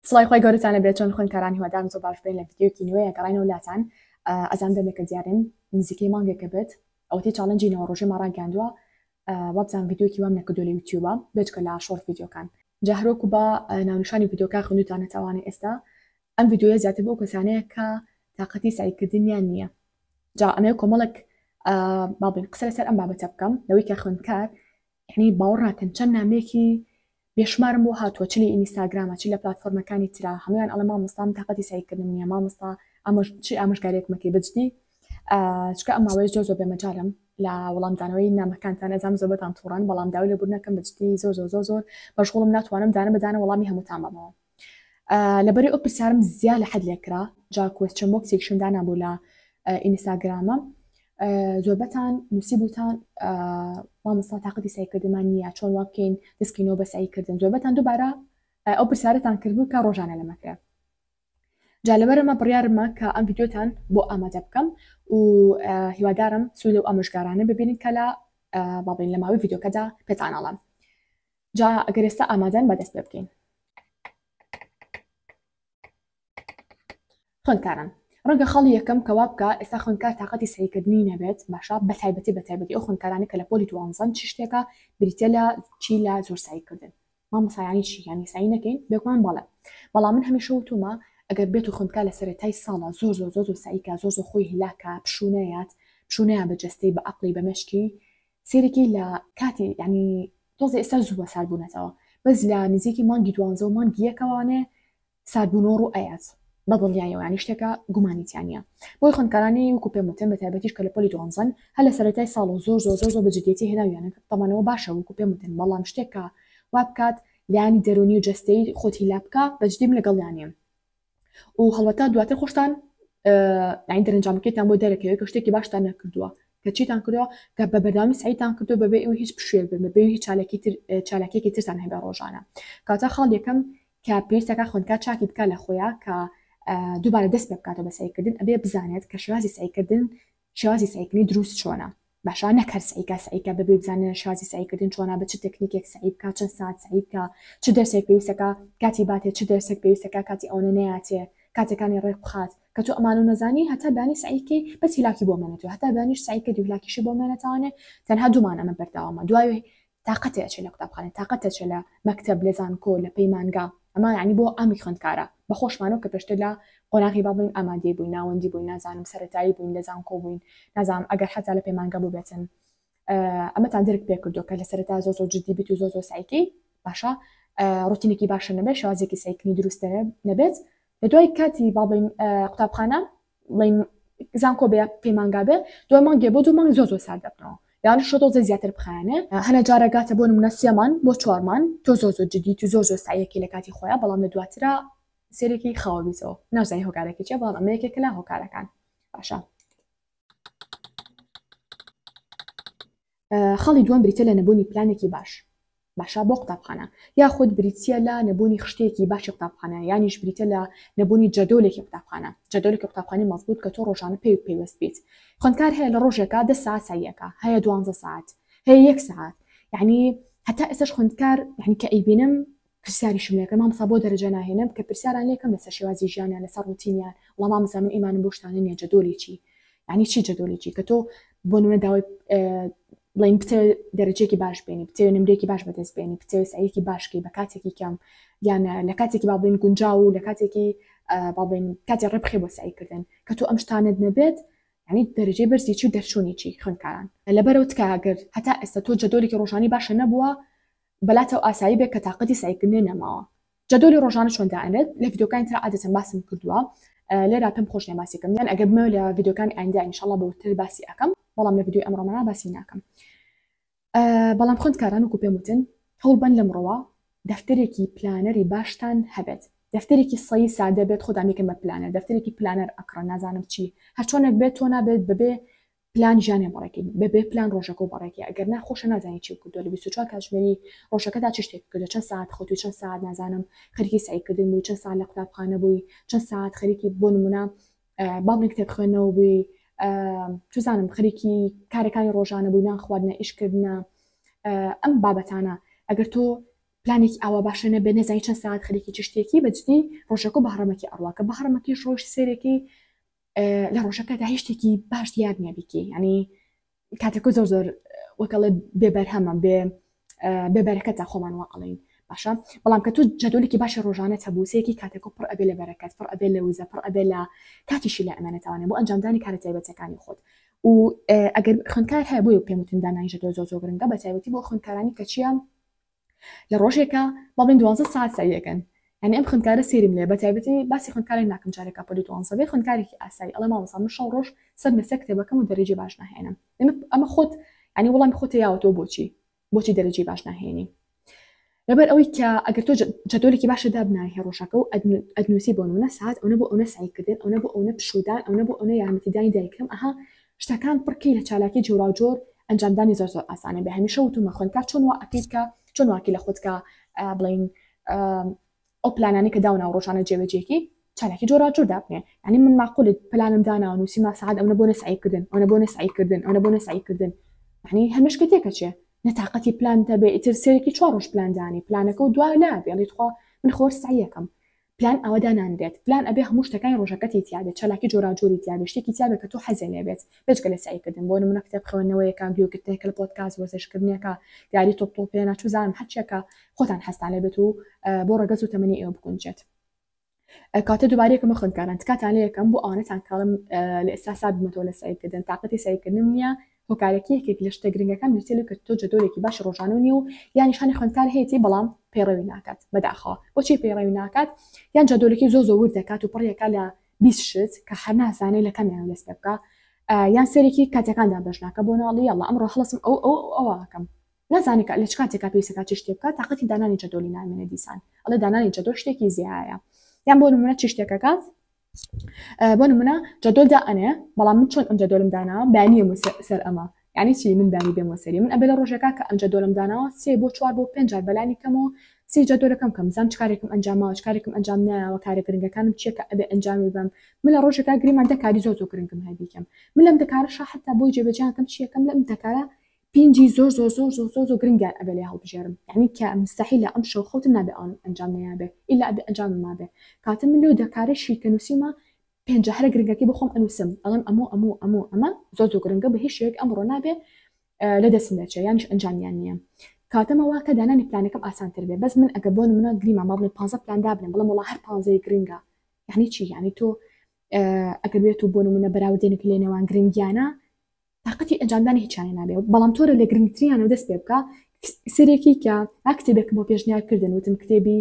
سڵای خوای گەورەتان لەبێت چۆن خوێندکاران هیوادارم زۆر باش بین لە ڤیدیۆیەکی نوێ گەڕاینەوە لاتان ئەزانم دەمێکە دیارم نزیکەی مانگێکە بێت ئەوەتی challenge ی نەوە ڕۆژێمان ڕاگەیاندووە وابزانم ڤیدیۆیەکی وام نەکردووە لە یوتیوبە بێجگە لە short ڤیدیۆکان جا هەروەکو بە ناونیشانی ڤیدیۆکە خوێندوتانەتەوانێ ئێستا ئەم ڤیدیۆیە زیاتر بۆ کەسانەیە کە تاقەتی سەعیکردنیان نییە جا ئەمەوێ کۆمەڵێک با بڵێین قسە لەسەر ئەم بابەتە بکەم لەوەی کە خوێندکار یعنی باوەڕ ناکەن چەند نامەیەکی بێشمارم بۆ هاتووە چ لە ئینیستاگرامە چ لە پلاتفۆرمەکانی ترا هەموویان ئەڵێ مامۆستا من تاقەتی سەعیکردنم نییە مامۆستا ئامۆژ چی ئامۆژگاریەک مەکەی بەجدی چونکە ئەم ماوەیە زۆر زۆر بێمەجالم لە وەڵامدانەوەی نامەکانتان ئەزانم زۆربەتان توڕەن بەڵام داوای لێبوردن ئەکەم بەجدی زۆر زۆر زۆر زۆر مەشغوڵم ناتوانم دانە بە دانە وەڵامی هەمووتان بەمەوە لەبەری ئەو پرسیارم زیا لە حەد لێکرا جا question box ێکشم دانابوو لە ئینستاگرامە زۆربەتان نووسیبووتان مامۆستا تاقەتی سەعیکردنمان نییە چۆن وا بکەین دەستکەینەوە بە سەعیکردن زۆربەتان دووبارە ئەو پرسیارەتان کردبوو کە ڕۆژانە لەمەکرێ جا لەبەرئەمە بڕیارمە کە ئەم ڤیدیۆتان بۆ ئامادە بکەم و هیوادارم سوود لەو ئامۆژگارانە ببینن کە لە با بڵێین لە ماوەی ڤیدیۆکەدا پێتان ئەڵێم جا ئەگەر ئێستا ئامادەن با دەست پێ بکەین. خوێندکاران ڕەنگە خاڵی یەکەم کە وا بکا ئێستا خوێندکار تاقەتی سەعیکردنی نەبێت باشە بە تایبەتی بە تایبەتی ئەو خوێندکارانەی کە لە پۆلی دوانزەن چ شتێکە بریتیە لە چی لە زۆر سەعیکردن مامۆستا یانی چی یانی سەعی نەکەین بێگومان بەڵێ بەڵام من هەمیشە وتومە ئەگەر بێت و خوێندکار لە سەرەتای ساڵە زۆر زۆر زۆر زۆر سەعی کا زۆر زۆر خۆی هیلاکا پشوو نەیات پشوو نەیا بە جەستەی بە عەقڵی بە مێشکی سەیرێکی لە کاتی یانی تۆزێ ئێستا زووە سارد بوونەتەوە بەس لە نزیکی مانگی دوانزە و مانگی یەکەوانێ ساردبوونەوە ڕوو ئەیات بە دڵنیایەوە یانی شتێکە گومانی تیا نییە بۆیە خوێندکارانی وەکو پێم وتن بە تایبەتیش کە لە پۆلی دوانزەن هەر لە سەرەتای ساڵ و زۆر زۆر زۆر زۆر بە جدیەتی هێناویانە تەبعەن ئەوە باشە وەکو پێم وتن بەڵام شتێک کە وا بکات لایەنی دەروونی و جەستەیی خۆت هیلاک بکا بە جدی من لەگەڵیان نیم و هەڵبەتە دواتر خۆشتان یانی دەرەنجامەکەیتان بۆ دەرەکەوێت کە شتێکی باشتان نەکردووە کە چیتان کردووە کە بە بەردەوامی سەعیتان کردووە بەبێ ئەوەی هیچ پشوویەک بن بەبێ هیچ چالاکی تر چالاکیەکی ترتان هەبێ ڕۆژانە کەواتە خاڵ یەکەم کە پێویستەکە خوێندکار چاکی بکا لە خۆیا کە دووبارە دەست پێ بکاتەوە بە سەعیکردن ئەبێ بزانێت کە شێوازی سەعیکردن شێوازی سەعیکردنی دروست چۆنە باشە نەک هەر سەعیکا سەعیکا بەبێ بزانێ شێوازی سەعیکردن چۆنە بە چ تەکنیکێک سەعی بکا چەند ساعت سەعی بکا چ دەرسێک پێویستەکا کاتی باتێ چ دەرسێک پێویستەکا کاتی ئەوەنە نەیاتێ کاتەکانی ڕێک بخات کە تۆ ئەمانەو نەزانی هەتا بەیانی سەعی کەی بەس هیلاکی بۆ مێنێتەوە هەتا بەیانیش سەعی کردی و هیلاکیشی بۆ مێنێتەوانێ تەنها دوومان ئەمە بەردەوامە دوای تاقەتێ ئەچێ لە قوتابخانە تاقەت ئەچێ لە مەکتەب لە زانکۆ لە پەیمانگا ئەمە یانی بۆ ئامی خوێندکارە بە خۆشمانەوە کە پێشتر لە قۆناغی با بڵێین ئامادەی بووین ناوەندی بووین نازانم سەرەتایی بووین لە زانکۆ بووین نازانم ئەگەر حەتا لە پەیمانگا بووبێتن ئەمەتان درک پێ کردووە کە لە سەرەتا زۆر زۆر جدی بیت و زۆر زۆر سەعیکەی باشە ڕۆتینێکی باشە نەبێت شێوازێکی سەعیکردنی دروست نەبێت لە دوای کاتی با بڵێین قوتابخانە بڵێین زانکۆ بێ پەیمانگا بێ دوای مانگێ بۆ دوو مانگ زۆر زۆر سارد دەبنەوە یان شۆ تۆزێ زیاتر بخایەنێ هەنە جارە گاتە بۆ نمونە سێمان بۆ چوارمان تۆ زۆر زۆر جدی تو زۆر زۆر سعیەکی لە کاتی خۆیان بەڵام لە دواترا سێرێکی خاوە بیتەوە نازانی هۆکارەکەی چیە بەڵام ئەمە یەکێکە لە هۆکارەکان باشە خاڵی دووەم بریتە لە نەبوونی پلانێکی باش باشە بۆ قوتابخانە یاخود بریتیە لە نەبوونی خشتەیەکی باشی قوتابخانە یانیش بریتە لە نەبوونی جەدۆلێکی قوتابخانە جەدۆلێکی قوتابخانی مەزبوط کە تۆ ڕۆژانە پێی پەیوەست بیت خوێندکار هەیە لە ڕۆژێکا دە ساعت سەعیەکە هەیە دوانزە ساعت هەیە یەک ساعت یعنی هەتا ئێستاش خوێندکار یعنی کە ئەیبینم پرسیاریشم لێکرد مامۆستا بۆ دەرەجە ناهێنم کە پرسیاران لێکەم لەسەر شێوازی ژیانیان لەسەر ڕوتینیان وەڵا مامۆستا من ئیمانم بەو شتانە نییە جەدۆلی چی یعنی چی جەدۆلی چی کە تۆ بۆ نمونە داوای بڵین بتەوێت دەرەجەیەکی باش بێنی بتەوێت نمرەیەکی باش بەدەست بێنی بتەوێت سەعیەکی باش کەی بە کاتێکی کەم یان لە کاتێکی با بڵین گونجاو و لە کاتێکی با بڵین کاتێ ڕێبخێ بۆ سەعیکردن کە تۆ ئەم شتانەت نەبێت یعنی دەرەجەی بەرزی چی و دەرچوونی چی خوێندکاران لەبەرەوە تکایە گەر هەتا ئێستا تۆ جەدۆلێکی ڕۆژانی باشە نەبووە بەلاتەوە ئاسایی بێت کە تاقەتی سەعیکردنێ نەماوە. جەدۆلی ڕۆژانە چۆن دائەنرێت لە ڤیدیۆکانی ترا عادەتەن باسم کردووە لێرا پێم خۆش نیە باسی کەم یان ئەگەر بمەوێت لە ڤیدیۆکانی ئایندە ان شاء اللە بە وردتر باسی ئەکەم بەڵام لە ڤیدیۆی ئەمڕۆمانا باسی ناکەم بەڵام خوێندکاران وەکو پێم وتن هەوڵبەن لەمڕۆوە دەفتەرێکی planner ی باشتان هەبێت دەفتەرێکی سەی سادە بێت خۆتان بیکەن بە planner دەفتەرێکی planner ئەکڕن نازانم چی هەرچۆنێک بێت تۆ نابێت بەبێ پلان ژیانێ بەڕێکەی بەبێ پلان ڕۆژەکەو بەڕێکەی ئەگەر نا خۆشە نازانی چیو کردوە لە 24 کاتژمێری ڕۆژەکەدا چ شتێک کردوە چەند سەعات خەوتوی چەند سەعات نازانم خەریکی سەعی کردن بووی چەند سەعات لە قوتابخانە بووی چەند سەعات خەریکی بۆ نمونە با بڵێین کتێب خوێندنەوە بووی چزانم خەریکی کارەکانی ڕۆژانە بووی نان خواردنە ئیشکردنە ئەم بابەتانە ئەگەر تۆ. پلانێکی ئاوا باشە نەبێ نەزانی چەند ساعت خەریکی چ شتێکی بە جدی ڕۆژەکە بە هەڕەمەکی ئەڕوا کە بە هەڕەمەکیش ڕۆژ سێرێکی لە ڕۆژەکەدا هیچ شتێکی باش دیار نییە بیکەی یعنی کاتێکە زۆر زۆر وەکەڵێ بێ بەرهەمە بێ بێ بەرەکەتە خۆمان وا ئەڵێین باشە بەڵام کە تۆ جەدۆلێکی باشی ڕۆژانە هەبوو سێکی کاتێکە پڕ ئەبێ لە بەرەکەت پڕ ئەبێ لە وزە پڕ ئەبێ لە کاتیشی لە ئەمانەتوانێ بۆ ئەنجامدانی کارە تایبەتەکانی خۆت و ئەگەر خوێندکار هەیە بۆیە پێم وتن دانانی جەدۆل زۆر زۆر گرنگە بە تایبەتی بۆ خوێندکارانی کە چییە لە ڕۆژێکا با بڵێین دوانزە سەعات سەعیەکەن یعنی ئەم خوێندکارە سەیرم لێ بە تایبەتی باسی خوێندکارێک ناکەم جارێکا پۆلی دوانزە بێ خوێندکارێکی ئاسایی ئەڵێ مامۆستا من شەو ڕۆژ سەر لەسەر کتێبەکەم و دەرەجەی باش ناهێنم ئەمە خۆت یعنی وەڵامی خۆت یاوەتەوە بۆچی بۆچی دەرەجەی باش ناهێنی لەبەر ئەوەی کە ئەگەر تۆ جەدۆلێکی باشە دابنایه ڕۆژەکە و ئەدنووسی بۆ نمونە ساعت ئەونە بۆ ئەونە سعیکردن ئەونە بۆ ئەونە پشودان ئەونە بۆ ئەونە یارمەتیدانی دایکم ئەها شتەکان پڕکەی لە چالاکی جۆراوجۆر ئەنجامدانی زۆر زۆر ئاسانە بێ هەمیشە وتومە خوێندکار چۆن وا ئەکەیت کە چۆن واکی لە خۆت کە بڵین ئەو پلانانەی کە داونا و ڕۆژانە جێبەجێکی چالاکی جۆراوجۆر دابنێ یعنی من ماقولت پلانم داناوە نووسیمە سەعات ئەونە بۆ نەسعیکردن ئەونە بۆ نەسعیکردن ئەونە بۆ نەسعیکردن یعنی هەمشکە تێکەچێ نە تاقەتی پلان تەبێ ئیتر سێرێکی چوار ڕۆژ پلان دانی پلانەکە و دوا نابێ ئەڵێ تخوا من خۆر سعیەکەم پلان ئاوا دانانرێت پلان ئەبێ هەموو شتەکانی ڕۆژەکەتی تیابێت چالاکی جۆراوجۆری تیابێت شتێکی تیابێت کە تۆ حەزێ لێ بێت بێجگە لە سەعیکردن بۆ نمونە کتێب خوێندنەوەیەکە گوێگرتنێکە لە پۆدکاست وەرزشکردنێکە یاری تۆپ تۆپێنە چوزانم هەرچیەکە خۆتان حەزتان لێ بێت و بۆ ڕەگەز و تەمەنی ئێوە بگونجێت. کاتە دووبارە یەکەمە خوێندکاران تکاتان لێ یەکەم بۆ ئەوانەتان کاڵم لە ئێستا سارد بوومەتەوە لە سەعیکردن تاقەتی سەعیکردنم نییە هۆکارەکەی یەکێک لە شتە گرنگەکان بریتیە لەوەی کە تۆ جەدۆلێکی باشی ڕۆژانەو نییە و یانیش هەنێ خوێندکار هەیەتی بەڵام پەیڕەوی ناکات بەداخەوە بۆچی پەیڕەوی ناکات یان جەدۆلەکەی زۆر زۆر ورد دەکات و پڕیەکە لە 20 شت کە هەر نازانێ لە کامیان دەست پێ بکا یان سەرێکی کاتەکان دابەش ناکە بۆ ناڵی یاڵا ئەمڕۆ هەڵسم ئەو ئەو ئەوە ئەکەم نازانێ کە لە چ کاتێکا پێویستەکا چ شتێ بکات تاقەتی دانانی جەدۆلی نامێنێ دیسان ئەڵێ دانانی جەدۆل شتێکی زیایە یان بۆ نمونە چ شتێکەکات بۆ نمونە جەدۆل دا ئەنێ بەڵام من چۆن ئەم جەدۆلم داناوە بەیانیەمە سەر ئەمە یعنی چی من بەیانی بێمەوە سەری من ئەبێ لە ڕۆژێکا کە ئەم جەدۆلم داناوە سێ بۆ چوار بۆ پێنج جار بەلانی کەمەوە سی جەدۆلەکەم کەم بزانم چ کارێکم ئەنجام ماوە چ کارێکم ئەنجام نایەوە کارە گرنگەکانم چییە کە ئەبێ ئەنجامی بەم من لە ڕۆژێکا گریمان دە کاری زۆر زۆر گرنگم هەیە بیکەم من لەم دە کارەشا حەتا بۆی جێبەجێیان کەم چی یەکەم لەم دە کارە پێنجی زۆر زۆر زۆر زۆر زۆر زۆر گرنگیان ئەبێ لێ هەڵبژێرم یعنی کە مستحیلە ئەم شەو خەوتم نابێ ئەوان ئەنجام نەیابێ ئیلا ئەبێ ئەنجامم مابێ کاتە من لەو دە کارەشی کە نووسیومە پێنجە هەرە گرنگەکەی بۆ خۆم ئەنووسم ئەڵێم ئەمۆ ئەمۆ ئەمۆ ئەمە زۆر زۆر گرنگە بە هیچ شێوەیەک ئەمڕۆ نابێ لە دەستم دەچێ یانیش ئەنجامیان نییە کاتەمە وا کە دانانی پلانەکەم ئاسانتر بێ بەس من ئەگەر بۆ نمونە گریمان با بڵێ 15 پلان دابنێم بڵێم وەڵا هەر پانزەی گرنگە یعنی چی یعنی تۆ ئەگەر بێت و بۆ نمونە بەراوردێنێک لێ نێوان گرنگیانە تاقەتی ئەنجامدانی هیچیانی نابێ بەڵام تۆرە لە گرنگتریانەوە دەست پێ بکە سەرێکی کە ها کتێبێکم بۆ پێشنیار کردن وتم کتێبی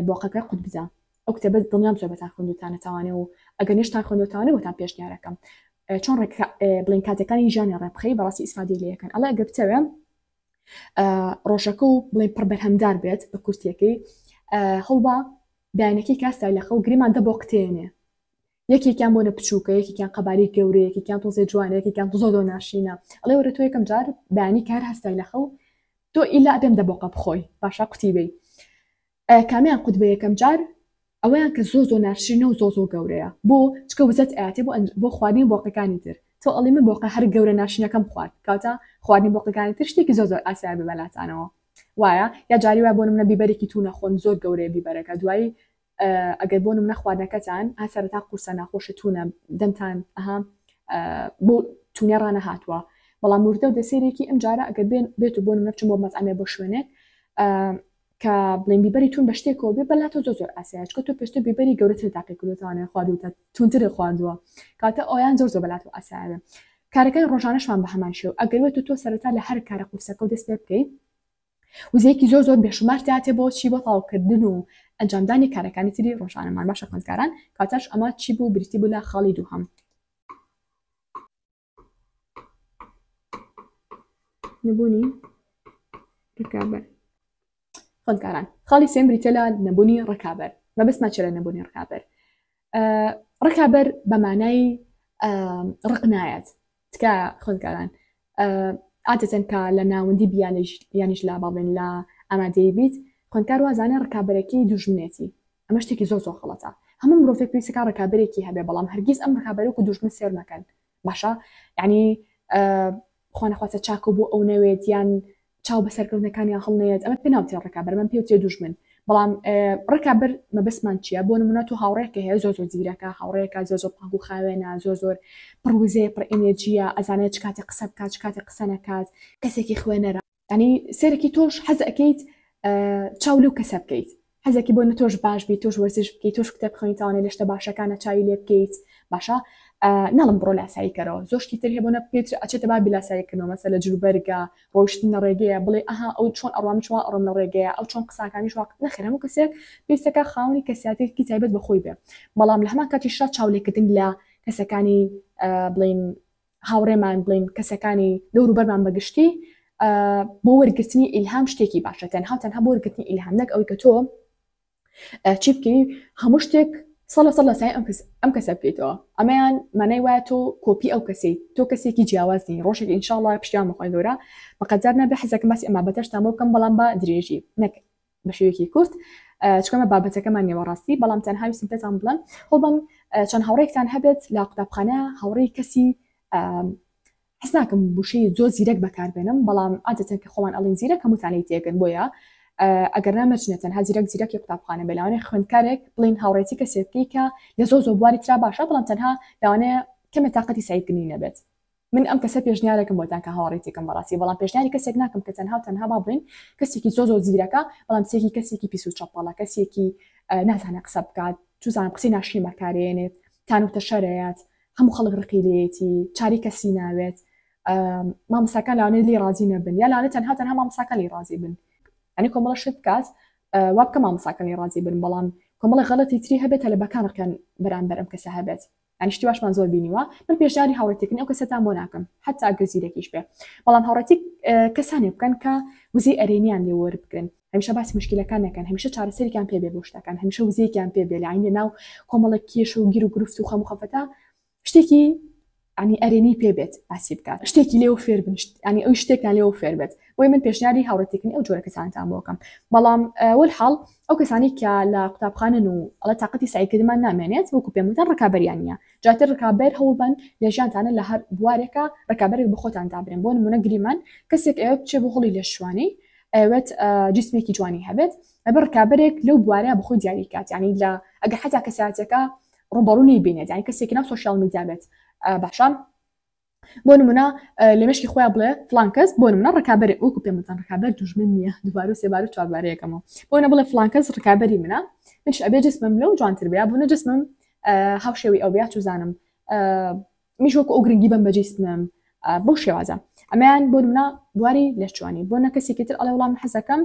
بۆقەکە قوت بدە ئەو کتێبە دڵنیام زۆربەتان خوێندوتانە تاوانێ و ئەگەر نێشتان خوێندوتانە بۆتان پێشنیارەکەم چۆن ڕێک بڵین کاتەکانی ژیانی ڕێبخەی بەڕاستی ئیسفادەی لێ یەکەن ئەڵێ ئەگەر بتەوێ ڕۆژەکە و بڵێن پڕ بەرهەمدار بێت بە کورتیەکەی هەوڵبا بەیانەکەی کاستای لە خەو گریمان دە بۆ قتێنێ یەکێکیان بۆنە بچووکە یەکێکیان قەبارەی گەورەیە یەکێکیان تۆزێ جوانە یەکێکیان زۆر زۆر ناشرینە ئەڵێ وەرە تۆ یەکەم جار بەیانی کار هەستای لە خەو تۆ ئیلا ئەبێم دە بۆقە بخۆی باشە قوتی بەی کامیان قوت بە یەکەم جار ئەوەیان کە زۆر زۆر ناشرینە و زۆر زۆر گەورەیە بۆ چکە وزەت ئەیاتێ بۆ بۆ خواردنی بۆقەکانی تر تۆ ئەڵێ من بۆقە هەر گەورە ناشرینەکەم خوارد کەواتە خواردنی بۆقەکانی تر شتێکی زۆر زۆر ئاسایە بە بەلاتانەوە وایە یا جاری وایە بۆ نمونە بیبەرێکی توونە خۆن زۆر گەورەیە بیبەرەکە دوایی ئەگەر بۆ نمونە خواردنەکەتان ها سەرەتا قورسە ناخۆشە تونە دەمتان ئەها بۆ تونێ ڕانەهاتووە بەڵام وردە و دەسێرێکی ئەم جارە ئەگەر بێن بێت و بۆ نمونە بچم بۆ مەتعەمێ بۆ شوێنێک کە بڵێن بیبەری تون بە شتێکەوە بێ بەلاتۆ زۆر زۆر ئاسایە چکە تۆ پێشتر بیبەری گەورەتر تاقی کردوتانێ خواردوتە تونتر خواردووە کاتە ئەویان زۆر زۆر بەلاتۆ ئاسایە بێ کارەکانی ڕۆژانەشمان بە هەمان شێوە ئەگەر بێت تۆ سەرەتا لە هەر کارە قورسەکە و دەست پێ بکەیت وزەیەکی زۆر زۆر بێشومار تیاتێ بۆ چی بۆ تەواوکردن و ئەنجامدانی کارەکانی تری ڕۆژانەمان باشە خوێندکاران کاتەش ئەمە چی بوو بریتی بوو لە خاڵی دووهەم نەبوونی ڕکابەر خوێندکاران خاڵی سێم بریتە لە نەبوونی ڕکابەر مەبەستمان چیە لە نەبوونی ڕکابەر ڕکابەر بە مانای ڕق نایەت تکایە خوێندکاران عادەتەن کە لە ناوەندی بی یانیش لە با بڵێین لە ئامادەیی بیت خوێندکار وازانێ ڕکابەرەکەی دوژمنێتی ئەمە شتێکی زۆر زۆر غەڵەتە هەموو مرۆڤێک پێویستەکە ڕکابەرێکی هەبێ بەڵام هەرگیز ئەم ڕکابەرە وەکو دوژمن سێر مەکەن باشە یعنی خوا نەخواستە چاکە بۆ ئەو نەوێت یان. چاو بە سەرکەوتنەکانیان هەڵنەیەت ئەمە پێ ناوترێ ڕکابەر من پێوترێ دوژمن بەڵام ڕکابەر مەبەستمان چییە بۆ نمونە تۆ هاوڕێکە هەیە زۆر زۆر زیرەکە هاوڕێکە زۆر زۆر پاک و خاوێنە زۆر زۆر پڕ وزەیە پڕ ئینێرجیە ئەزانێت چ کاتێ قسە بکات چ کاتێ قسە نەکات کەسێکی خوێنەرە ینی سێرەکی تۆش حەز ئەکەیت چاو لەو کەسە بکەیت حەزەکی بۆ نە تۆش باش بی تۆش وەرزش بکەیت تۆش کتێب بخوێنی تاوانێ لە شتە باشەکانە چاوی لێ بکەیت باشە ناڵم بڕۆ لاسایی کەرەوە زۆر شتی تر هەیە بۆ نە پێتر ئەچێتە بابی لاسایی کردنەوە مەسەلە جلوبەرگە ڕۆیشتن لە ڕێگەیە بڵێ ئەها ئەو چۆن ئەڕوا من چوا ئەڕۆم لە ڕێگەیە ئەو چۆن قساکانیش وا نەخێر هەموو کەسێک پێویستەکە خاوەنی کەسیاتێکی تایبەت بە خۆی بێ بەڵام لە هەمان کاتیشا چاولێکردن لە کەسەکانی بڵین هاوڕێمان بڵین کەسەکانی دەوروبەرمان بەگشتی بۆ وەرگرتنی ئیلهام شتێکی باشە تەنها و تەنها بۆ وەرگرتنی ئیلهام نەک ئەوەی کە تۆ چی بکەی هەموو شتێک سە لە سە لە سای ئەم کەس ئەم کەسە بکەیتەوە ئەمەیان مانای وایە تۆ کۆپی ئەو کەسی تۆ کەسێکی جیاواز نی ڕۆژێک ئینشاءڵڵا پشتیان بەخوای گەورە بەقەدار نەبێ حەزەکەم باسی ئەم بابەتەشتان بۆ بکەم بەڵام بە درێژی نەک بە شێوەیەکی کورت چکەمە بابەتەکەمان نیە بەڕاستی بەڵام تەنها ویستم پێتان بڵێم هەوڵبەن چەند هاوڕێکتان هەبێت لە قوتابخانە هاوڕێی کەسی حەز ناکەم وشەی زۆر زیرەک بەکاربێنم بەڵام عادەتەن کە خۆمان ئەڵین زیرەک هەمووتان لێی تێگەن بۆیە ئەگەر نا مەرج نیە تەنها زیرەک زیرەکی قوتابخانە بێ لەوانەیە خوێندکارێک بڵین هاوڕێتی کەسێک بکەی کە لە زۆر زۆر بواری ترا باشە بەڵام تەنها لەوانەیە کەمێ تاقەتی سەعیکردنی نەبێت من ئەم کەسە پێشنیارێکم بۆتان کە هاوڕێتیکەم بەڕاستی بەڵام پێشنیاری کەسێک ناکەم کە تەنها و تەنها با بڵێین کەسێکی زۆر زۆر زیرەکە بەڵام کەسێکی کەسێکی پیس و چەپەڵە کەسێکی نازانێت قسە بکات چوزانم قسەی ناشرین بەکارێنێت تان و تەشەرەیەت هەموو خەڵک ڕقی لێیەتی چاری کەسی ناوێت مامۆستاکان لەوانەیە لێی ڕازی نەبن یا لەوانەیە تەنها تەنها مامۆستاکان لێی ڕازی بن یعنی کۆمەڵە شت بکات وا بکە مامۆستاکان لێی ڕازی بن بەڵام کۆمەڵە غەڵەتی تری هەبێت تەلەبەکان ڕقیان بەرامبەر ئەم کەسە هەبێت یعنی شتی واشمان زۆر بینیوە من پێشنیاری هاوڕێتیکردنی ئەو کەسەتان بۆ ناکەم حتا ئەگەر زیرەکیش بێ بەڵام هاوڕێتی کەسانێ بکەن کە وزەی ئەرێنیان لێ وەربگرن هەمیشە باسی مشکلەکان نەکەن هەمیشە چارەسەرێکیان پێ بێ بۆ شتەکان هەمیشە وزەیەکیان پێ بێ لە عین لە ناو کۆمەڵێک کێشە و گیر و گرفت و خەم و خەفەتا شتێکی ینی ئەرێنی پێ بێت باسی بکات شتێکی لێوە فێر بن ینی ئەو شتێکتان لێوە فێر بێت بۆی من پێشنیاری هاوڕێتیکردنی ئەو جۆرە کەسانتان بۆ بکەم بەڵام وەلحاڵ ئەو کەسانی کە لە قوتابخانەن و ئەڵێ تاقەتی سەعیکردنمان نامێنێت وەکو پێم وتن ڕکابەریان نییە جاتر ڕکابەر هەوڵبەن لە ژیانتانە لە هەر بوارێکە ڕکابەرێک بە خۆتان دابنێن بۆ نمونە گریمان کەسێک ئەوێ بچێ بۆ هۆڵی لەشجوانی ئەیەوێت جیسمێکی جوانی هەبێت ئەبێ ڕکابەرێک لەو بوارەیە بەخۆی دیاری کات یعنی لە ئەگەر حتا کەساتەکە ڕوبەڕوو نەیبینێت یعنی کەسێکی ناو سۆشیال میدیا بێت باشە بۆ نمونە لە مشکی خۆیان بڵێ فلان کەس بۆ نمونە ڕکابەر وەکو پێم وتن ڕکابەر دوژمن نییە دووبارە و سێبارە و چواربارە یەکەمەوە بۆ نە بڵێ فلان کەس ڕکابەری منە منش ئەبێ جسمم لەو جوانتر بێ بۆ نە جسمم هاوشێوەی ئەو بێ چوزانم میش وەکو ئەو گرنگی بەم بە جیسمم بەو شێوازە ئەمەیان بۆ نمونە بواری لەشجوانی بۆ نە کەسێکی تر ئەڵێ وڵام حەزەکەم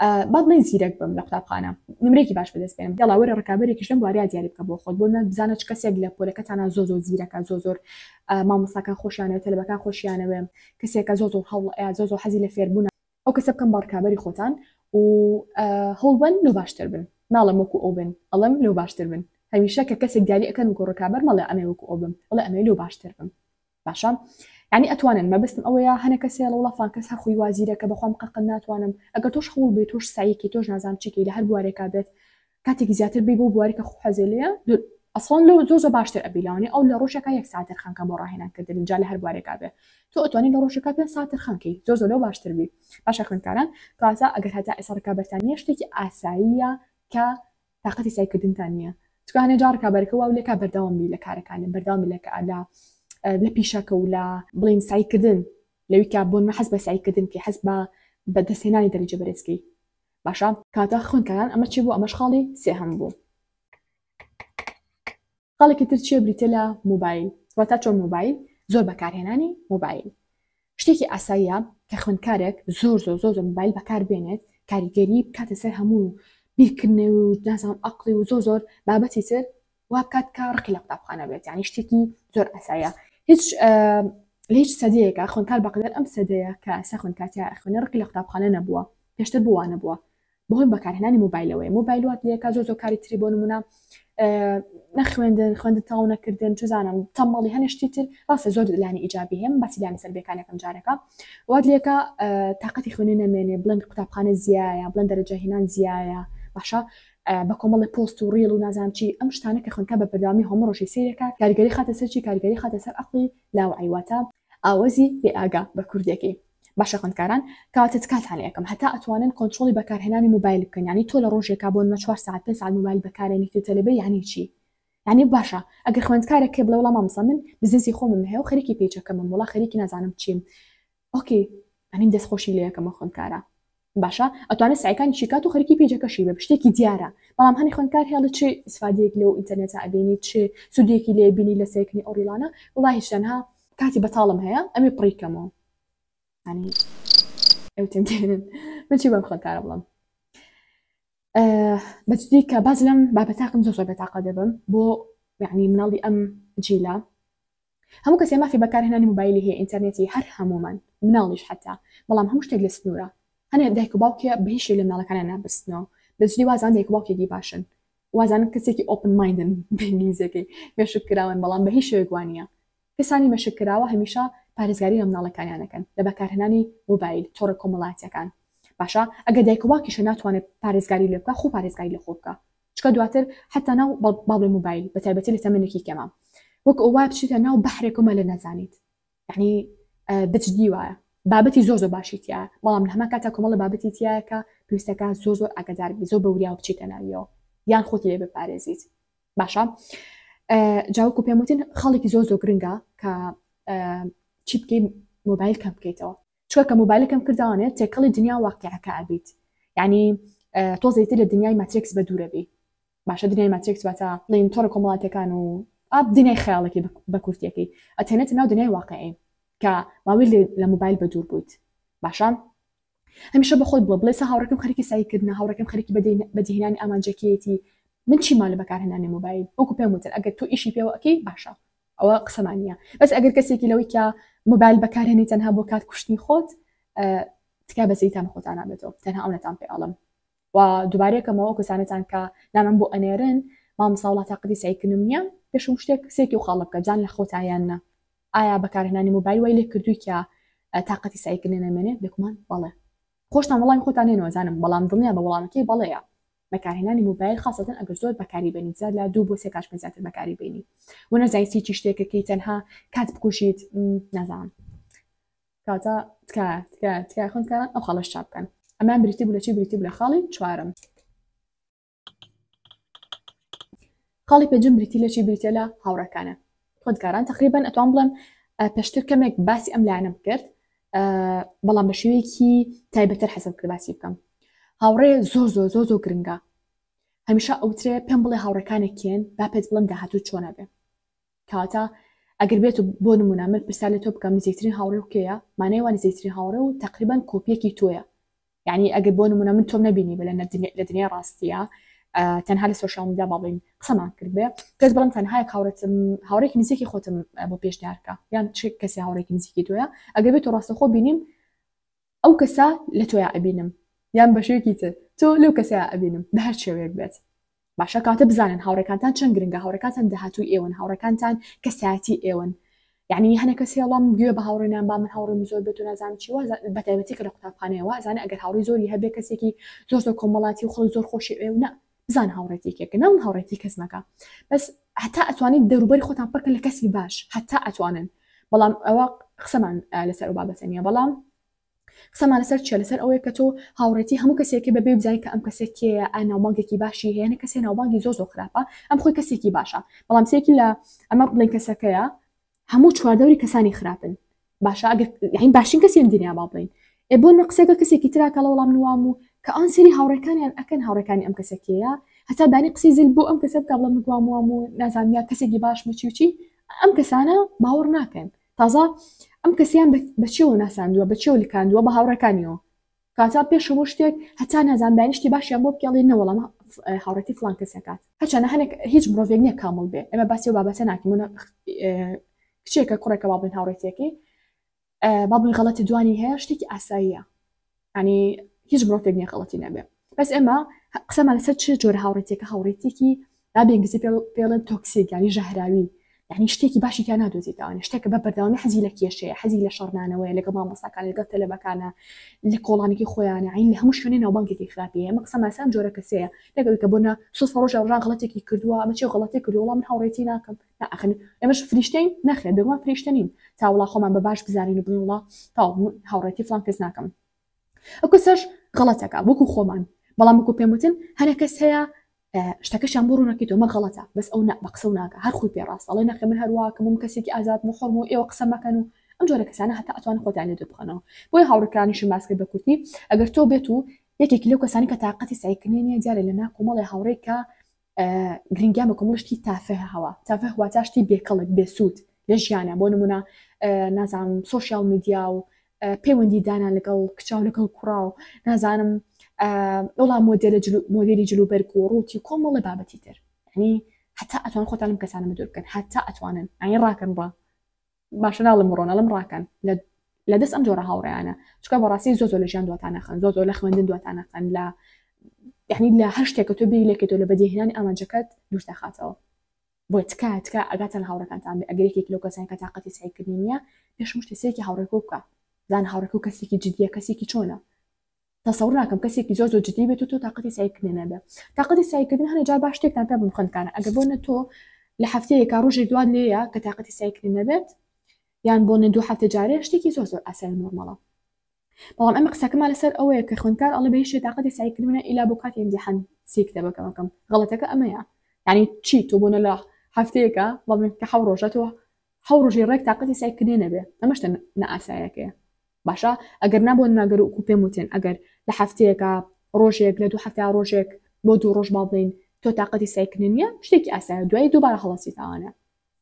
با بڵێن زیرەک بم لە قوتابخانە نمرێکی باش بەدەست بێنم یاڵا وەرە ڕکابەرێکیش لەم بواریا دیاری بکە بۆ خۆت بۆ نە بزانە چ کەسێک لە پۆلەکەتانا زۆر زۆر زیرەکە زۆر زۆر مامۆستاکان خۆشیانەوێ تەلەبەکان خۆشیانەوێ کەسێکە زۆر زۆر هەوڵ ئەیا زۆر زۆر حەزی لە فێربوونە ئەو کەسە بکەن بە ڕکابەری خۆتان و هەوڵبەن لەو باشتر بن ناڵێم وەکو ئەو بن ئەڵێم لەو باشتر بن هەمیشە کە کەسێک دیاری ئەکەن وەکو ڕکابەر مەڵێ ئەمێ وەکو ئەو بم ئەڵێ ئەمێ لەو باشتر بم باشە یعنی ئەتوانن مەبەستم ئەوەیە هەنە کەسێ وڵا فلان کەس هەر خۆی وازیرەکە بەخوام قەقل ناتوانم ئەگەر تۆش هەوڵ بێ تۆش سعیکی تۆش نازانم چیکەی لە هەر بوارێکا بێت کاتێکی زیاتر بی بۆ بواری کە خۆ حەزێ لێیە ئەسڵەن لەو زۆر زۆر باشتر ئەبی لەوانەیە ئەو لە ڕۆژێکا یەک ساعت تەرخان کە بۆ ڕاهێنان کردن جا لە هەر بوارێکا بێ تۆ ئەتوانی لە ڕۆژێکا پێ ساعت تەرخان کەی زۆر زۆر لەو باشتر بی باشە خوێندکاران کەواتە ئەگەر هەتا ئێستا ڕکابەرتان نییە شتێکی ئاساییە کە تاقەتی سەعیکردنتان نییە چونکە هەنێ جار ڕکابەرەکە واو لێکا بەردەوام بی لە کارەکانی بەردەوام بی لە لە لە پیشەکە و لە بڵین سەعیکردن لەوی کە بۆ نمونە حەز بە سەعیکردن بکەی حەز بە بەدەستهێنانی دەرەجە بەرزکەی باشە کاتە خوێندکاران ئەمە چی بوو ئەمەش خاڵی سێهەم بوو خاڵێکی تر چییە بریتە لە مۆبایل واتا چۆن مۆبایل زۆر بەکارهێنانی مۆبایل شتێکی ئاساییە کە خوێندکارێک زۆر زۆر زۆر زۆر مۆبایل بەکار بێنێت کاریگەری بکاتە سەر هەموو بیرکردنەوە و نازانم ئەقڵی و زۆر زۆر بابەتی تر وا بکات کە ڕقی لە قوتابخانە بێت یعنی شتێکی زۆر ئاساییە هیچ لە هیچ سەدەیەکە خوێندکار بەقدر ئەم سەدەیە کە ئێستا خوێندکارتیا ئەخوێنێ ڕقی لە قوتابخانە نەبووە پێشتر بۆ وا نەبووە بەهۆی بەکارهێنانی مۆبایلەوەیە مۆبایل وات لێکا زۆر زۆر کاری تری بۆ نمونە نەخوێندن خوێندن تەواو نەکردن چزانم تەمەڵی هەنێ شتی تر ڕاستە زۆر لانی ئیجابی هەیە من باسی لانی سەلبیەکانەکەم جارەکە وات لێکا تاقەتی خوێنێ نەمێنێ بڵێن قوتابخانە زیایە بڵێن دەرەجە هێنان زیایە باشە بە کۆمەڵی پۆست و ڕیڵ و نازانم چی ئەم شتانە کە خوێندکار بە بەردەوامی هەموو ڕۆژی سەیرەکە کاریگەری خاتە سەر چی کاریگەری خاتە سەر عەقڵی لاوعی واتە ئاوەزی بێ ئاگا بە کوردیەکەی. باشە خوێندکاران کەواتە تکاتان لێ ئەکەم هەتا ئەتوانن کۆنترۆڵی بەکارهێنانی موبایل بکەن یانی تۆ لە ڕۆژێکا بۆ نمە چوار سەعات پێنج سەعات موبایل بەکارێنیت و تەلەبەی یانی چی یانی باشە ئەگەر خوێندکارێک هەیە بڵێ وەڵا مامۆستا من بزنسی خۆمم هەیە و خەریکی پەیجەکەمم وەڵا خەریکی نازانم چیم okay یانی دەست خۆشی لێ ئەکەم ئەو خوێندکارە باشە ئەتوانێت سعیکانی شیکات و خەریکی پەیجەکەشی بێ شتێکی دیارە بەڵام هەنی خوێندکار هەیە چ ئیسفادەیەک لەو ئینتەرنێتە ئەبینی چ سوودێکی لێ بینی لە سێکنی ئەو ڕیڵانە وڵا هیچ تەنها کاتی بەتاڵم هەیە ئەمێ پڕی کەمەوە ینی ئەو تێمگەێنن من چی بەم خوێندکارە بڵم بەجدی کە باز لەم بابەتاکەم زۆر زۆر بێتاقە دەبم بۆ یعنی مناڵی ئەم جیلە هەموو کەسێ مافی بەکارهێنانی موبایلی هەیە ئینتەرنێتی هەر هەموومان مناڵیش حتا بەڵام هەموو شتێک لە سنوورە هەنێ دایک و باوکێ بە هیچ شتێک لە مناڵەکانیان نابستنەوە بەجدی وازان دایک و باوکێکی باشن وازانن کەسێکی open mind ن بە ئینگلیزیەکەی مێشک کراون بەڵام بە هیچ شێوەیەک وانە کەسانی مێشک کراوە هەمیشە پارێزگاری لە مناڵەکانیان ئەکەن لە بەکارهێنانی مۆبایل، تۆڕە کۆمەڵایەتیەکان. باشە ئەگەر دایک و باوکیشە ناتوانێت پارێزگاری لێ بکا خۆ پارێزگاری لە خۆ بکە چونکە دواتر حەتا ناو با بڵێ مۆبایل بە تایبەتی لە تەمەنێکی کەما وەک ئەو وایە بچیتە ناو بەحرێک و مەلە نەزانیت یعنی بەجدی وایە بابەتی زۆر زۆر باشی تیایە بەڵام لە هەمان کاتا کۆمەڵە بابەتی تیایە کە پێویستەکە زۆر زۆر ئاگادار بی زۆر بە وریاوە بچیتە ناویەوە یان خۆتی لێ بپارێزیت باشە جا وەکو پێم وتن خاڵێکی زۆر زۆر گرنگە کە چی بکەی مۆبایل کەم بکەیتەوە چونکە کە مۆبایل کەم کردوانێ تێکەڵی دنیا واقعەکە ئەبیت یعنی تۆزێتر لە دنیای ماترێکس بە دوورە بی باشە دنیای ماترێکس واتە بڵین تۆڕە کۆمەڵاتەکان و ئاب دنیای خەیاڵەکەی بە کورتیەکەی ئەتێنێتە ناو دنیای واقعی کە ماوەی لە مۆبایل بە دوور بوویت باشە هەمیشە بە خۆت بڵێ، بڵێ سا هاوڕێکەم خەریکی سەعی کردنە، هاوڕێکەم خەریکی بەدیهێنانی ئامانجەکەیەتی، من چیمان لە بەکارهێنانی مۆبایل؟ وەکو پێم وتن ئەگەر تۆ ئیشی پێوە ئەکەی باشە ئەوە قسەمان نییە، بەس ئەگەر کەسێکی لەوەی کە مۆبایل بەکارهێنی تەنها بۆ کات کوشتنی خۆت تکایە بەزەیتان بە خۆتان نابێتەوە، تەنها ئەونەتان پێ ئەڵێم و دووبارەیەکەمەوە ئەو کەسانەتان کە نامەم بۆ ئەنێرن مامۆستا وەڵا تاقەتی سەعیکردنم نییە، پێش هەموو شتێک سێکی و خاڵە بکە بزان لە خۆتا یان نا. ئایا بەکارهێنانی مۆبایل وای لێکردووی کە تاقەتی سەعیکردنی نەمێنێ؟ بێگومان بەڵێ. خۆشتان وەڵامی خۆتان نێنەوە زانم، بەڵام دڵنیا بە وەڵامەکەی بەڵێیە. بەکارهێنانی مۆبایل خاسەتەن ئەگەر زۆر بەکاری بێنیت زیاد لە دوو بۆ سێ کاتژمێر زیاتر بەکاری بێنی و نەزانیت چی شتێکەکەی تەنها کات بکوژیت نازانم. کەواتە تکایە تکایە تکایە خوێندکاران ئەو خاڵەش چاپ بکەن. ئەمەیان بریتی بوو لە چی؟ بریتی بوو لە خاڵی چوارەم. خاڵی پێنجەم بریتی لە چی بریتە لە هاوڕێکانە خوێندکاران تقریبا ئەتوان بڵێم پێشتر کەمێک باسی ئەم لایەنەم کرد بەڵام بە شێوەیەکی تایبەتتر حەزم کرد باسی بکەم هاوڕێ زۆر زۆر زۆر زۆر گرنگە هەمیشە ئەوترێ پێم بڵێ هاوڕێکانێک کێن با پێت بڵێم داهاتوو چۆنە بێ کەواتە ئەگەر بێت و بۆ نمونە من پرسیار لە تۆ بکەم نزیکترین هاوڕێ و کێیە مانای وا نزیکترین هاوڕێ و تقریبا کۆپیەکی تۆیە یعنی ئەگەر بۆ نمونە من تۆم نەبینی بە لە دنیای ڕاستیە تەنها لە social media با بڵین قسەمان کرد بێ پێت بڵم تەنها یەک هاوڕێتم هاوڕێکی نزیکی خۆتم بۆ پێشنیارکە یان چ کەسی هاوڕێکی نزیکی تۆیە ئەگەر بێت تۆ ڕاستەخۆ بینیم ئەو کەسە لە تۆیا ئەبینم یان بە شێوەیەکی تر تۆ لەو کەسەیا ئەبینم بە هەر شێوەیەک بێت باشە کاتە بزانن هاوڕێکانتان چەند گرنگە هاوڕێکانتان داهاتووی ئێوەن هاوڕێکانتان کەسایەتی ئێوەن یعنی هەنێک کەس هێڵم گوێ بە هاوڕێنان با من هاوڕێم زۆر بێت و نازانم چی وا بە تایبەتی کە لە قوتابخانەیە وا ئەزانێ ئەگەر هاوڕێی زۆری هەبێ کەسێکی زۆر زۆر کۆمەڵاتی و خەڵک زۆر خۆشی ئەوێ و نا بزان هاوڕێتی کێکە ناڵم هاوڕێتی کەس مەکە بەس هەتا ئەتوانیت دەوروبەری خۆتان پڕکە لە کەسی باش هەتا ئەتوانن بەڵام ئەوە قسەمان لەسەر ئەو بابەتە نییە بەڵام قسەمان لەسەر چیە لەسەر ئەوەیە کە تۆ هاوڕێتی هەموو کەسێکی بەبێ بزانانی کە ئەم کەسێک کێیە ئا ناوبانگێکی باشی هەیە نە کەسێ ناوبانگی زۆر زۆر خراپە ئەم خۆی کەسێکی باشە بەڵام سێکی لە ئەمە بڵێن کەسەکەیە هەموو چواردەوری کەسانی خراپن باشە ئەگەر یعنی باشترین کەسی ئەم دنیا با بڵێین ئێ بۆ نە قسەکە کەسێکی ترا کەڵە وەڵام نوام و کە ئەوان سەیری هاوڕێکانیان ئەکەن هاوڕێکانی ئەم کەسە کێیە هەتا بانی قسەی زل بۆ ئەم کەسە بکا بڵێ من وام وام و نازانم یا کەسێکی باشم و چی و چی ئەم کەسانە باوەڕ ناکەن تازە ئەم کەسیان بە چیەوە ناساندووە بە چیەوە لکاندووە بە هاوڕێکانیەوە کاتا پێش هەموو شتێک هەتا نازانم بەیانی شتی باشیان بۆ بکەی ئەڵێ نەوەڵا هاوڕێتی فڵان کەس ئەکات هەرچەندە هەنێک هیچ مرۆڤێک نییە کامڵ بێ ئێمە باسی ئەو بابەتە ناکەین بۆ کچێکە کوڕێکە با بڵێین هاوڕێتیەکەی با بڵێین غەڵەتی دوانی هەیە شتێکی ئاساییە ینی هیچ مرۆڤێک نییە غەڵەتی نەبێ بەس ئێمە قسەمان لەسەر چ جۆرە هاوڕێتیەکە هاوڕێتیەکی با بە ئینگلیزی پێڵێن toxic ینی ژەهراوی. یعنی شتێکی باشی تیا نادۆزیتەوە شتێکە بە بەردەوامی حەزی لە کێشەیە حەزی لە شەڕنانەوەیە لەگەڵ مامۆستاکان لەگەڵ تەلەبەکانە لە کۆڵانێکی خۆیانە عین لە هەموو شوێنێ ناوبانگێکی خراپی هەیە ئەمە قسەمان لەسەر ئەم جۆرە کەسەیە نەک ئەوەی کە بۆ نا سوتفە ڕۆژێ ڕۆژان غەڵەتێکی کردووە ئەمە چی غەڵەتێک کردووە وەڵا من هاوڕێتی ناکەم نا ئاخر ئێمەش فریشتەین نەخێر بێگومان فریشتە نین تا وڵا خۆمان بە باش بزانین و بڵێین وڵا تەواو من هاوڕێتی فڵان کەس ناکەم ئەو کەسەش غەڵەتەکە وەکو خۆمان بەڵام وەکو پێم وتن هەنە کەس هەیە شتەکەشیان بۆ ڕوونەکەیتەوە مە غەڵەتە بەس ئەو نا بە قسە و ناکە هەر خۆی پێ ڕاستە ئەڵێ نەخێ من هەرواکەم و من کەسێکی ئازادم و حوڕم و ئێوە قسە مەکەن و ئەم جۆرە کەسانە هەتا ئەتوانن خۆتیان لێ دوور بخەنەوە بۆیە هاوڕێکانیشم باس کرد بە کورتی ئەگەر تۆ بێت و یەکێکی لەو کەسانی کە تاقەتی سەعیکردنی نییە دیارە لە نا کۆمەڵێ هاوڕێ کە گرنگیان بە کۆمەڵ شتی تافه هەوە تافه واتا شتی بێکەڵک بێسوود لە ژیانە بۆ نمونە نازانم social media و پەیوەندی دانان لەگەڵ کچا و لەگەڵ کوڕا و نازانم وەڵا مۆدێلە مۆدێلی جلوبەرگ و ڕووتی و کۆمەڵە بابەتی تر یعنی هەتا ئەتوان خۆتان لەم کەسانە بەدوور بکەن هەتا ئەتوانن یعنی ڕاکەن ڕا باشە ناڵم بڕۆن ئەڵم ڕاکەن لە لە دەست ئەم جۆرە هاوڕێیانە چونکە بەڕاستی زۆر زۆر لە ژیان دواتان نەخەن زۆر زۆر لە خوێندن دواتان نەخەن لە یعنی لە هەر شتێکە تۆ بیری لێکەیتەوە لە بەدیهێنانی ئامانجەکەت دوور دەخاتەوە بۆیە تکایە تکایە ئاگاتان لە هاوڕێکانتان بێ ئەگەر یەکێک لەو کەسانە کە تاقەتی سەعیکردنی نییە پێش هەموو شتێ سەیرێکی هاوڕێکەو بکە بزانە هاوڕێکەو کەسێکی جدیە کەسێکی چۆنە تەسەور ناکەم کەسێکی زۆر زۆر جدی بێت و تۆ تاقەتی سەعیکردنی نەبێ تاقەتی سەعیکردن هەنێ جار با شتێکتان پێ بم خوێندکاران ئەگەر بۆ نە تۆ لە هەفتەیەکا ڕۆژێک دوات لێیە کە تاقەتی سەعیکردنی نەبێت یان بۆ نە دوو هەفتە جارێ شتێکی زۆر زۆر ئاسایی و نۆرماڵە بەڵام ئەمە قسەکەمان لەسەر ئەوەیە کە خوێندکار ئەڵێ بە هیچ شتێ تاقەتی سەعیکردن نیە ئیلا بۆ کاتی ئیمتیحان سێ کتێبەکەم ئەکەم غەڵەتەکە ئەمەیە یعنی چی تۆ بۆنە لە هەفتەیەکە بەڵێن کە حەو ڕۆژە تۆ حەو ڕۆژی ڕێک تاقەتی سەعیکردنی نەبێ ئەمە شتە نائاسایەکەیە باشە ئەگەر نا بۆ ناگەر وەکو پێم وتن ئەگەر لە هەفتەیەکە ڕۆژێک لە دوو هەفتە ڕۆژێک بۆ دوو ڕۆژ با بڵێین تۆ تاقەتی سەعیکردنی نییە شتێکی ئاسایە دوایی دووبارە هەڵەسیتەوانە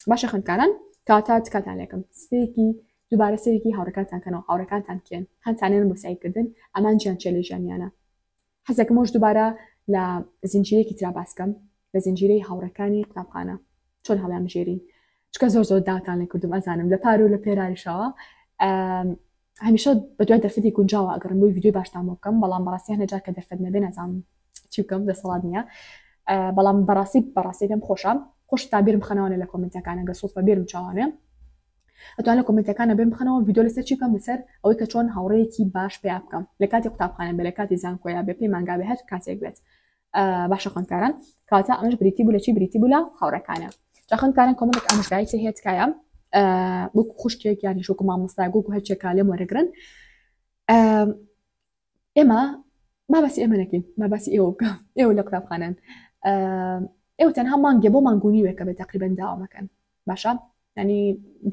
باشە خوێندکاران کەواتە تکاتان لێکم سەیرێکی دووبارە سەیرێکی هاوڕێکانتان کەنەوە هاوڕێکانتان کێن هەنتانێن بۆ سەیرکردن ئامانجیان چیە لە ژیانیانە حەزەکەم ئەوش دووبارە لە زنجیرەیەکی ترا باسکەم لە زنجیرەی هاوڕێکانی قوتابخانە چۆن هەڵیان بژێرین چکە زۆر زۆر داوتان لێ کردم ئەزانم لە پار و لە پێراریشەوە هەمیشە بە دوای دەرفەتی گونجاوە ئەگەڕم بۆی ڤیدیۆی باشتان بۆ بکەم بەڵام بەڕاستی هەنێ جار کە دەرفەت نەبێ نازانم چی بکەم دەسەڵات نییە بەڵام بەڕاستی بەڕاستی پێم خۆشە خۆشتان بیرم خەنەوانە لە کۆمنتەکانە گە سوڵفە بیرم چاوانێ ئەتوان لە کۆمنتەکانە بێم بخەنەوە ڤیدیۆ لەسەر چی بکەم لەسەر ئەوەی کە چۆن هاوڕێیەکی باش پیا بکەم لە کاتی قوتابخانە بێ لە کاتی زانکۆیا بێ پەیمانگا بێ هەر کاتێک بێت باشە خوێندکاران کەواتە ئەمەش بریتی بوو لە چی بریتی بوو لە هاوڕێکانە جا خوێندکاران کۆمەڵێک ئامۆژگاری تر هەیە تکایە وەکو خوشکێک یانیش وەکو مامۆستایەک وەکو هەرچێکا لێم وەرەگرن ئێمە با باسی ئێمە نەکەین با باسی ئێوە بکەم ئێوە لە قوتابخانەن ئێوە تەنها مانگێ بۆ مانگ و نیوێکە بێ تقریبا داوامەکەن باشە ینی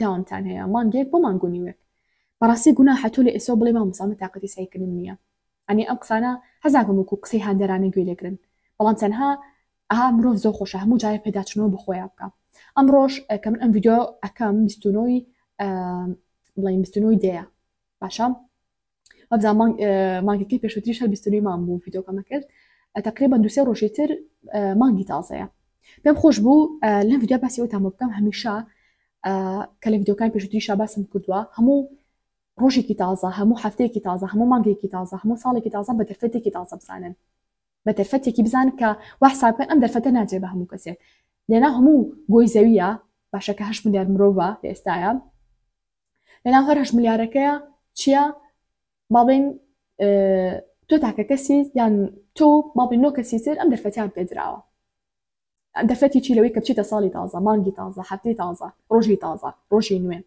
داوامتان هەیە مانگێک بۆ مانگ و نیوێک بەڕاستی گوناحە تۆ لە ئێسۆ بڵێ مامۆستا من تاقەتی سەعیکردنم نییە ئەنی ئەم قسانە حەزناکەم وەکو قسەی هاندەرانە گوێ لێگرن بەڵام تەنها ئەها مرۆڤ زۆر خۆشە هەموو جارێ پێداچونەوە بە خۆیا بکا ئەمڕۆش کە من ئەم ڤیدیۆ ئەکەم 29 بڵێین 29 دەیە باشە وابزانم مانگ مانگەکەی پێشووتریش هەر 29 مانگ بوو ڤیدیۆکەمە کرد تقریبا دوو سێ ڕۆژی تر مانگی تازەیە پێم خۆش بوو لەم ڤیدیۆ باسی ئەوتان بۆ بکەم هەمیشە کە لە ڤیدیۆکان پێشووتریشا باسم کردووە هەموو ڕۆژێکی تازە، هەموو هەفتەیەکی تازە، هەموو مانگێکی تازە، هەموو ساڵێکی تازە بە دەرفەتێکی تازە بزانن. بە دەرفەتێکی بزانن کە وا حساب بکەن ئەم دەرفەتە نادرێ بە هەموو کەسێک. لەناو هەموو گۆی زەوییە، باشە کە هەشت ملیار مرۆڤە لە ئێستایا، لەناو هەر هەشت ملیارەکەیە چییە؟ با بڵێین تۆ تاکە کەسیت یان تۆ با بڵێین نۆ کەسی تر ئەم دەرفەتیان پێدراوە. دەرفەتی چی لەوەی کە بچیتە ساڵی تازە مانگی تازە هەفتەی تازە ڕۆژی تازە ڕۆژی نوێ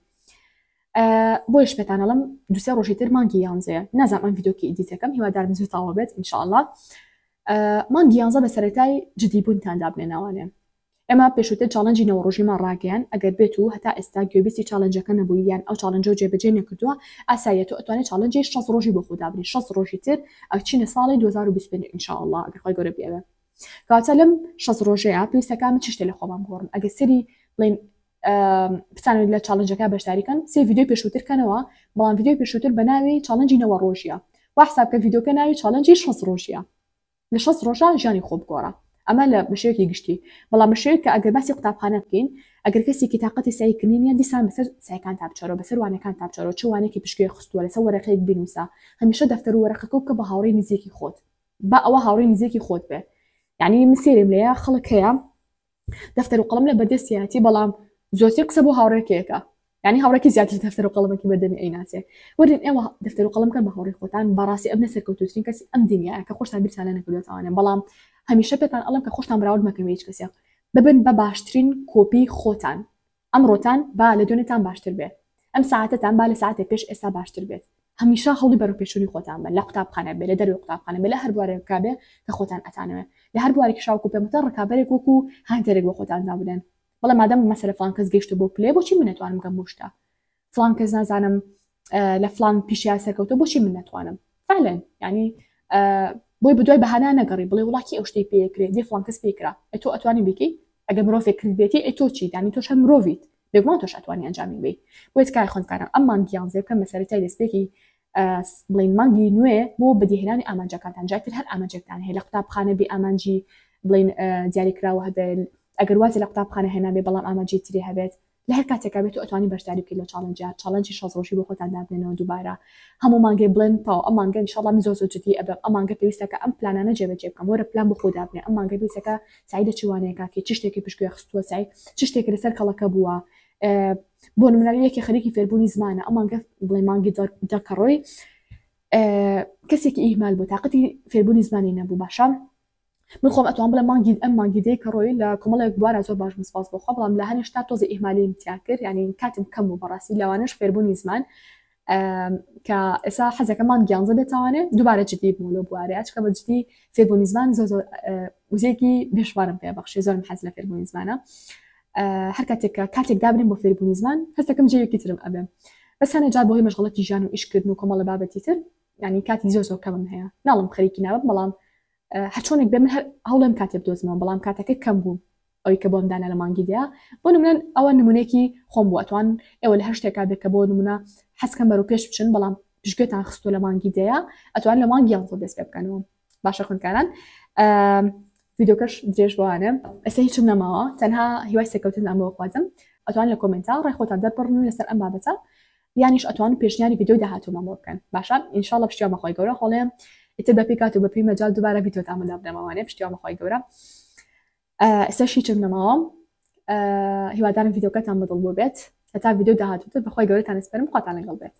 بۆیش پێتان ئەڵم دوسێ ڕۆژی تر مانگی یانزەیە نازانم ئەم ڤیدیۆکە edit ەکەم هیوادارم زوو تەواو بێت ئینشاءاللە مانگی یانزە بە سەرەتای جدی بوونتان دابنێنەوانێ ئێمە پێشووتر challenge ی نەوە ڕۆژیمان ڕاگەیان ئەگەر بێت و هەتا ئێستا گوێبیستی challenge ەکە نەبووی یان ئەو challenge ە جێبەجێ نەکردووە ئاساییە تۆ ئەتوانێت challenge ی 60 ڕۆژی بۆ خۆ دابنێ 60 ڕۆژی تر ئەچینە ساڵی 2025 ئینشاءاللە ئەگەر خوای گەورە بیەوێ کەواتە لەم 60 ڕۆژەیە پێویستەکە من چ شتێ لە خۆمان بگۆڕم ئەگەر سەری بڵێن بتانەوێت لە challenge ەکە بەشداری کەن سێ ڤیدیۆی پێشووتر کەنەوە بەڵام ڤیدیۆی پێشووتر بە ناوی challenge ی نەوە ڕۆژیە وا حساب کە ڤیدیۆکە ناوی challenge ی 60 ڕۆژیە لە 60 ڕۆژە ژیانی خۆ بگۆڕە ئەمە لە بەشێکی گشتی بەڵام بە شێوەیەک کە ئەگەر باسی قوتابخانە بکەین ئەگەر کەسێکی تاقەتی سەعیکردنی نییە دیسان بەسەر سەعیکان تا بچەرەوە بەسەر وانەکان تا بچەرەوە چ وانەیەکی پشتگوێ خستووە لەسەر وەرەقەیەک بینووسە هەمیشە دەفتەر و وەرەقەکە بکە بە هاوڕێی نزیکی خۆت با ئەوە هاوڕێی نزیکی خۆت بێ یعنی من سێرم لێیە خەڵک هەیە دەفتەر و قەڵەم لە بەردەستیەتی بەڵام زۆرترین قسە بۆ هاوڕێکەیەکە یعنی هاوڕێکی زیاتر دەفتەر و قەڵەمەکی بەردەمی ئەیناسێ. وەرن ئێوە دەفتەر و قەڵەم بکەن بە هاوڕێی خۆتان، بەڕاستی ئەبنە سەرکەوتووترین کەسی ئەم دنیایە کە خۆشتان بیرتان لێ نەکردووەتەوانێ. بەڵام هەمیشە پێتان ئەڵێم کە خۆشتان بەراورد مەکەن بە هیچ کەسێک، ببن بە باشترین کۆپی خۆتان. ئەمڕۆتان با لە دوێنێتان باشتر بێ. ئەم سەعاتەتان با لە سەعاتێ پێش ئێستا باشتر بێت. هەمیشە هەوڵی بەرەوپێشچوونی خۆتان بەن، لە قوتابخانە بێ، لە دەرەوەی قوتابخانە بێ، لە هەر بوارێکا بێ کە خۆتان ئەتانەوێ. لە هەر بوارێکیشا وەکوو پێم وتن ڕکابەرێک وەکوو هاندەرێک بۆ خۆتان دابنێن. بەڵێ مادەم مەسەلە فڵان کەس گەیشتە بۆ پلەیە بۆچی من نەتوانم گەم بۆ شتە فڵان کەس نازانم لە فڵان پیشیا سەرکەوتە بۆچی من نەتوانم فعلا ینی بۆی بدوای بەهانا نەگەڕی بڵێ وڵاکی ئەو شتەی پێکرێ دێ فڵان کەس پێکرا ئە تۆ ئەتوانی بیکەی ئەگەر مرۆڤێک کردبێتی ئەی تۆ چی دانی تۆش هەر مرۆڤیت بێگومان تۆش ئەتوانی ئەنجامی بی بۆیە تکایە خوێندکاران ئەم مانگی یانزەیە بکەن بە سەرەتای دەستپێکی بڵین مانگی نوێ بۆ بەدیهێنانی ئامانجەکانتان جاتر هەر ئامانجێکتان هەیە لە قوتابخانە بێ ئامانجی بڵین دیاریکراوە هەبێت ئەگەر وازی لە قوتابخانە هێنابێ بەڵام ئامانجی تری هەبێت لە هەر کاتێکا بێت و ئەتوانی بەشداری بکەیت لە challenge ا challenge ی 60 ڕۆژی بۆ خۆتان دابنێنەوە دووبارە هەموو مانگێ بڵێن تاو ئەم مانگە ئینشاڵڵا من زۆر زۆر جدی ئەبم ئەم مانگە پێویستە کە ئەم پلانانە جێبەجێ بکەم وەرە پلان بۆ خۆ دابنێ ئەم مانگە پێویستە کە سەعی لە چ وانەیەکا بکەی چ شتێکی پشتگوێ خستووە سەعی چ شتێکی لەسەر کەڵەکە بووە بۆ نمونە یەکێ خەریکی فێربوونی زمانە ئەم مانگە بڵێ مانگی دەکەڕۆی کەسێکی ئیهمال بوو تاقەتی فێربوونی زمانی نەبوو باشە من خۆم ئەتوان بڵێم مانگی ئەم مانگی دەی کە ڕۆی لە کۆمەڵێک بوارا زۆر باش بووم سپاس بۆ خوا بەڵام لە هەنێ شتا تۆزێ ئیهمالیم تیا کرد یانی کاتم کەم بوو بەڕاستی لەوانەش فێربوونی زمان کە ئێستا حەزەکە مانگ یانزە بێتوانێ دووبارە جدی بوو لەو بوارەیە چکە بە جدی فێربوونی زمان زۆر زۆر وزەیەکی بێشوارم پێ بەخشێ زۆرم حەز لە فێربوونی زمانە هەر کاتێک کە کاتێک دابنێم بۆ فێربوونی زمان هەستەکەم جێیەکی ترم ئەبێ بەس هەنێ جار بۆ هۆی مەشغەڵەتی ژیان و ئیشکردن و کۆمەڵە بابەتی تر یعنی کاتی زۆر زۆر کەمم هەیە ناڵم خەریکی نابم بەڵام هەرچۆنێک بێ من هەر هەوڵێم کاتێ بدۆزمەوە بەڵام کاتەکە کەم بوو ئەوی کە بۆم دانا لە مانگی دیا بۆ نمونە ئەوە نمونەیەکی خۆم بوو ئەتوان ئێوە لە هەر شتێکا بێت کە بۆ نمونە حەزکەم بەرەو پێش بچن بەڵام پشتگوێتان خستووە لە مانگی دەیە ئەتوان لە مانگی یانزە دەست پێ بکەنەوە باشە خوێندکاران ڤیدۆکەش درێژ بوانە ئێستا هیچم نەماوە تەنها هیوای سەرکەوتنتان بۆ خوازم ئەتوان لە comment ا ڕای خۆتان دەربڕن لەسەر ئەم بابەتە یانیش ئەتوان پێشنیاری ڤیدیۆی داهاتوومان بۆ بکەن باشە ان شاء اللە پشتیوان بەخوای گەورە هۆڵێ ئیتر بەپێی کات و بەپێی مەجال دووبارە ڤیدیۆتان بۆ دابنەمەوانێ پشتیوان بەخوای گەورە ئێستاش هیچم نەماوە هیوادارم ڤیدیۆکەتان بەدڵ بوو بێت هەتا ڤیدیۆ داهاتووتر بەخوای گەورەتان ئەسپێرم خواتان لەگەڵ بێت.